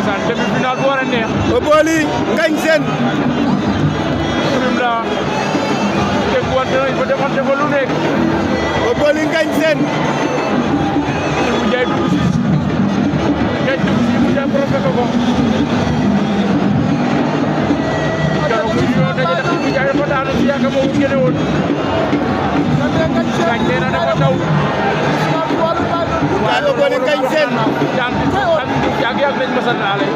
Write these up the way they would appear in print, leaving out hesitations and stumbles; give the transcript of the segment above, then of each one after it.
ndeysaan demi-finale bu war a neex. Obeuly Ngagne Sène. Fimela dégg wante nañ ko defante ko lu nekk. Obeuly Ngagne Sène. Ibou Ndiaye dugg si Ngagne dugg si Ibou Ndiaye professé ko. keroog muy yoon daje def Ibou Ndiaye dafa daanu si yàgg moo génne woon. Ngagne nee na dafa daw. waaye Obeuly Ngagne Sène. jaan bi yàgg nañ ma sant ale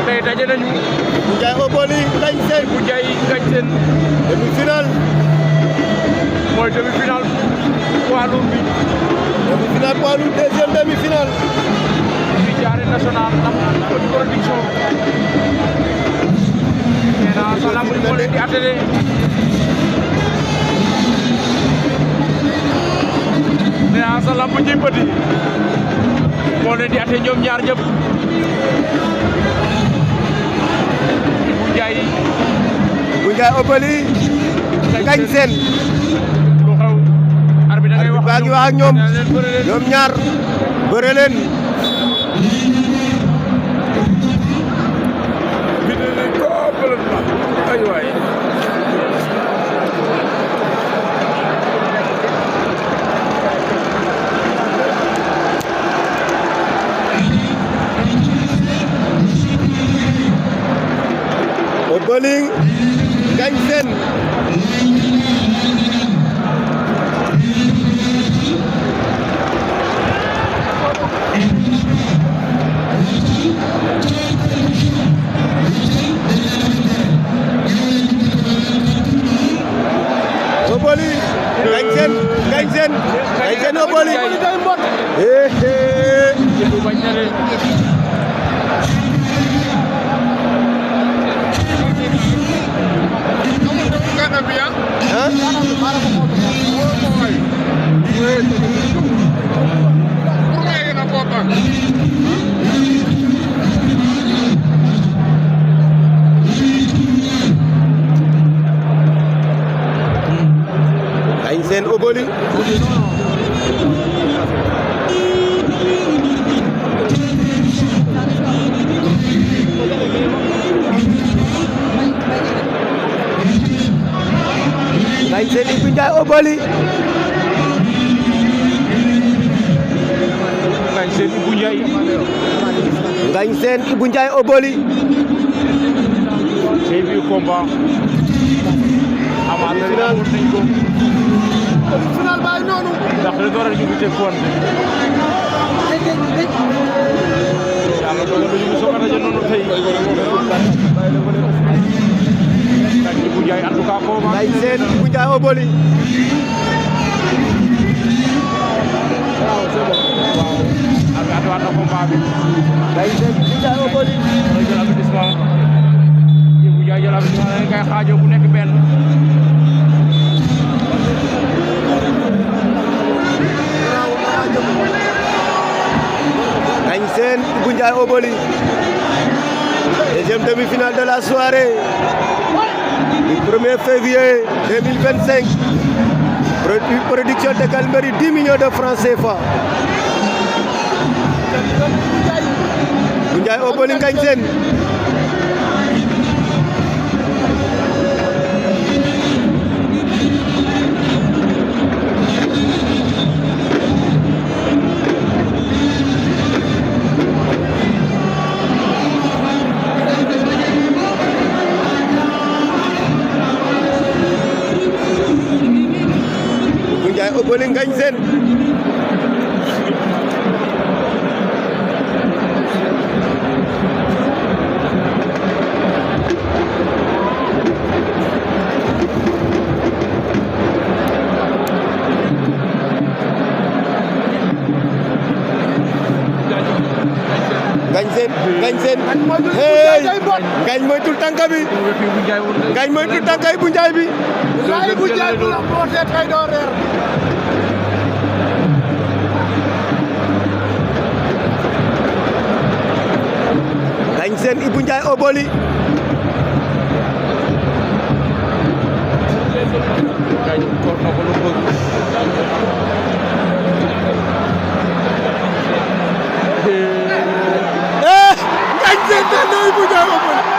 tey daje nañu. Ibou Ndiaye Obeuly Ngagne Sène. Ibou Ndiaye Ngagne Sène. demi-finale. mooy demi-finale poids lourd bi. demi-finale poids lourd deuxième demi-finale. fii ci arène nationale am production. nee naa sa lamb moo leen di attelé. nee naa sa lamb ji bëti moo leen di attelé ñoom ñaar ñëpp. Ibou Ndiaye. Ibou Ndiaye Obeuly Ngagne Sène. lu xew. arbitre da ngay wax baa ngi wax ak ñoom ñoom ñaar bëre leen. ay waay. Obeuly Ngagne Sène. Obeuly Ngagne Sène Ngagne Sène Ngagne Sène Obeuly. Ibou bañ na leen. Ngagne Sène Obeuly. Ngagne Sène Ibou Ndiaye Obeuly. Ngagne Sène Ibou Ndiaye. Ngagne Sène Ibou Ndiaye Obeuly. tey bii combat. amaat na woon nañ ko. final baay noonu. ndax li doon ñu ngi teg woon. yàlla dogal na ñu ngi soog a daje noonu tey. Ngagne Ibou Ndiaye en tout cas combat. Ngagne Sène Ibou Ndiaye Obeuly. waaw c'est bon. waaw. ak waat na combat bi. Ngagne Sène Ibou Ndiaye Obeuly. mooy jël avertissement. Ibou Ndiaye jël avertissement dañ koy xaajoo bu nekk benn. Ngagne Sène Ibou Ndiaye Obeuly. Deuxième demi-finale de la soirée du 1er février 2025. Production de Calmery 10 millions de francs CFA. Ibou Ndiaye Obeuly Ngagne Sène. Ibou Ndiaye Obeuly Ngagne Sène. Ngagne Sène Ngagne Sène. hey Ngagne moytul tànk bi. Ngagne moytul tànk Ibou Ndiaye bi. Ibou Ndiaye bu la bootee tey doo reer. Ngagne Sène Ibou Ndiaye Obeuly. Sène daan na Ibou Ndiaye Open